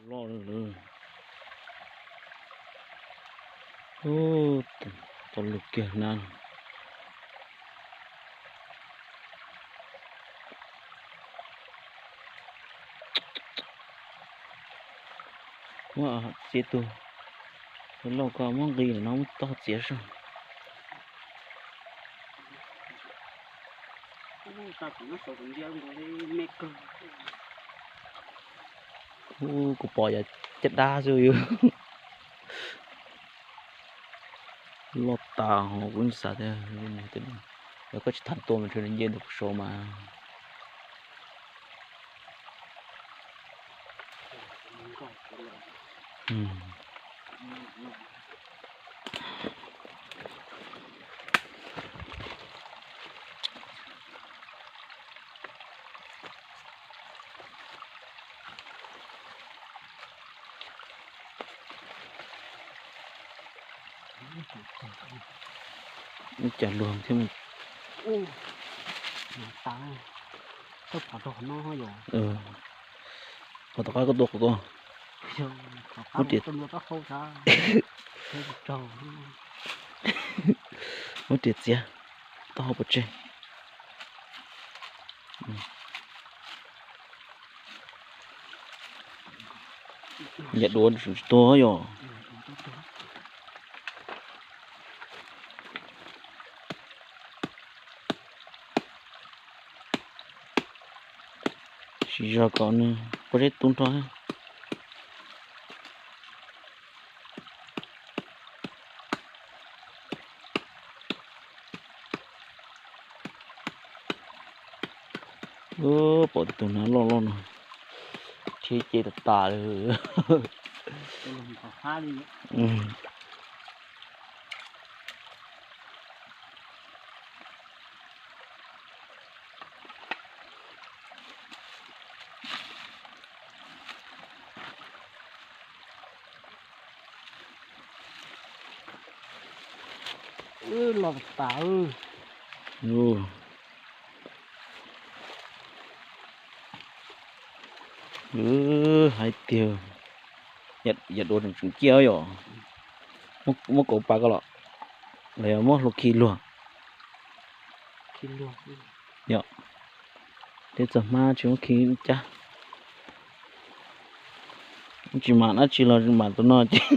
Loj lawm. Tau lug kiag na. Muab txiav tug loj ko muab nqis no muab taub hau txiav soj. Ub, kuv pom yog caj dab xwb yog. Loj tas hos kuv xav tias yog koj tsis tham tuaj mas ntshe nws nce ntawm kuv saud mas. Ib co luag thiab. Qhov tom qab koj tua qhov ko. Muab riam, muab riam txiav taub hau pov tseg. Yav duav tsis tuag yom. Siv zog kom nws pob zeb tu nrho. Pom tus hnav loj loj no, rhiab ces tas tas li. Los tas. Hais tiag, yav duav tseem tseem ciaj yom. Muab kauv pas ko los, los yog muab hlo khi luag. Yog, tej txog hmab tsis muab khi cab. Tsis mam dab tsi los mam tus no ces.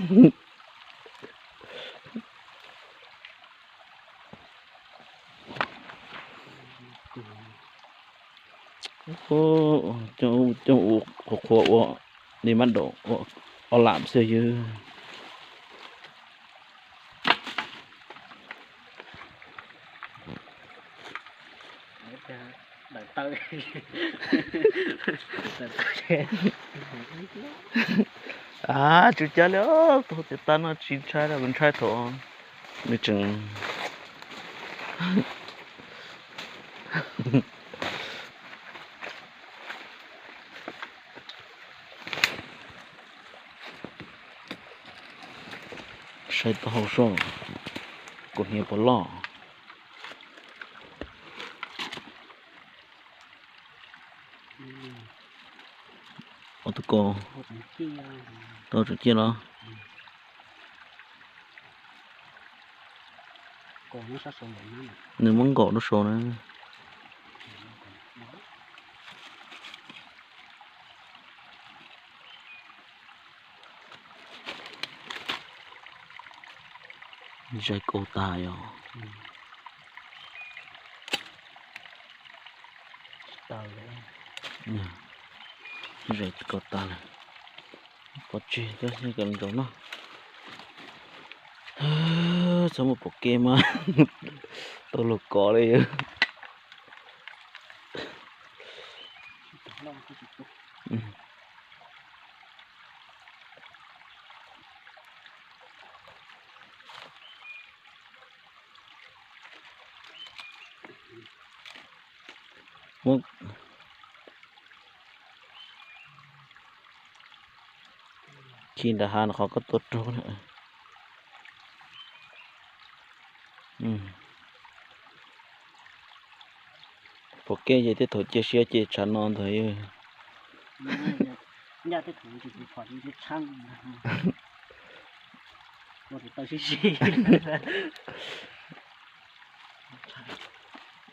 Coj ua qhuav qhuav ua li mab daum ua ob lam xwb yog. A, tsum cab li, tau tias tag no tsis ntshai los kuv ntshai thaum nws tseem saib taub hau soj, kuv hniav puas loj. Ua tus ko, tau tseem ciaj los. Nws muab nkaum rau saud na. Zais kaus tas yog. Zais kaus tas lawm. Pov tseg coj xyov kom ntsaum no. Txhob mus pom kev mas tau luag kov li. Khi nram hav no qhov koj tua raug na. Pom kev ces tej thaum cia siab ces tshav no ntag. Ncaj tej thaum tsis tus phom tsis tshab ua tus taw sib sib.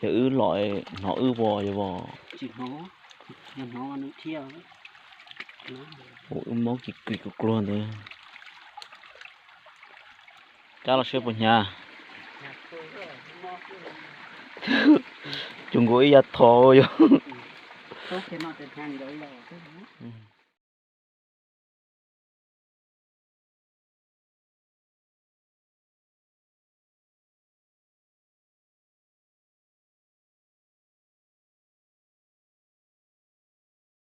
Yog wb los hnov wb vos yog vos. Tsis hnov, yog hnov nws thiaj. Ua wb mob kis kis kuv kluag ntawd. Kab los siab puas hnyav? Cov nkaus ib yav thov yog.